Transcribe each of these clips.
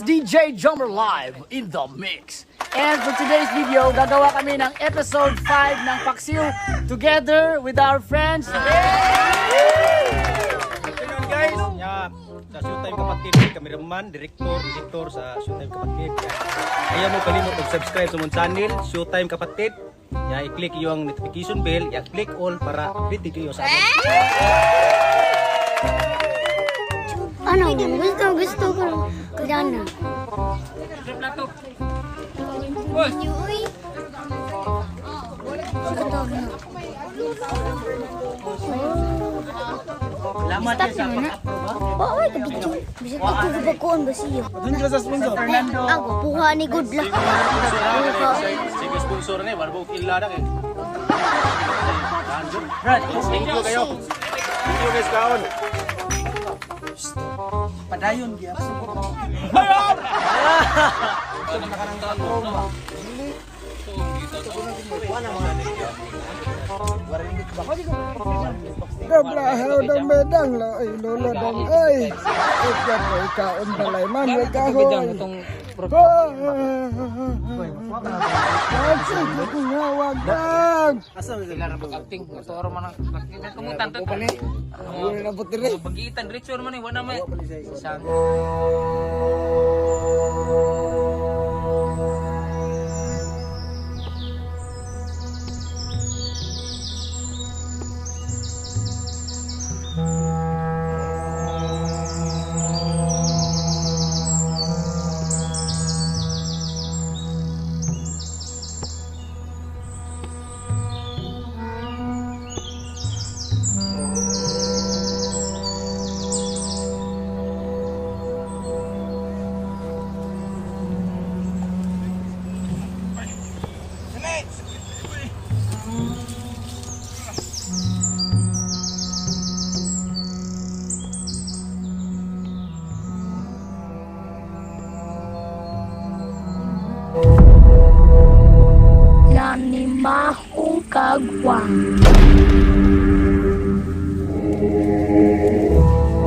DJ Jommer live in the mix. And for today's video, gagawa kami ng episode 5 ng Paksiw together with our friends. Afternoon, guys. Yeah, sa Showtime Kapatid, cameraman, director, editor sa Showtime Kapatid. Yeah. Ayaw mo kalimot mag-subscribe sa mong channel, Showtime Kapatid. Yeah, i-click yung notification bell, yeah, click all para updated kayo sa amin. Ano, gusto, gusto ko lang. Kaya. Uy. Salamat Stop naman na. Oo, ay, kabidyo. Bisag ako gabakuan ba siya? Fernando. Ako, puha ni good luck. Puha. Sige, sponsor ni, wala ila na kay. Brad, Thank you kayo. Thank you guys kaon. padayon gyapon. Kabrahaw ng medang la ay lolo dong ay. Ikat ay kaon balay man may kahoy. Kasi ko nga wag dang. Acting toro man ang kamutan to. Bagitan ritual man eh wala may. Sang Nanimahong kagwang.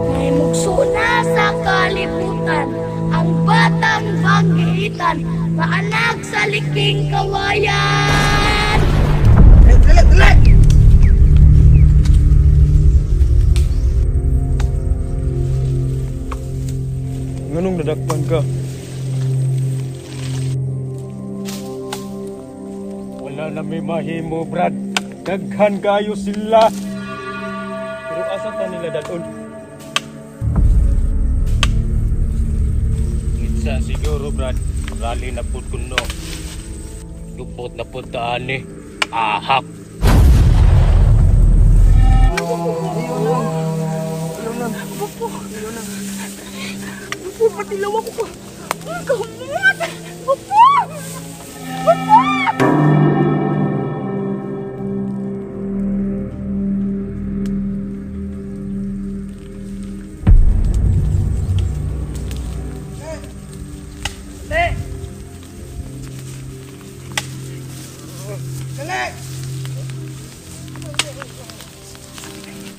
May mugso na sa kalibutan ang batang banggitan, maanak sa liking kawayan. Nganong nadakpan ka? Wala na may mahimo, Brad. Daghan kayo sila. Pero asa ta nila dadon? Itsa siguro, Brad. Rally na pud kuno. Lupot na pud taan ni. Ahak. Bupo, patilaw ako ko. Ang kamot! Bupo! Bupo!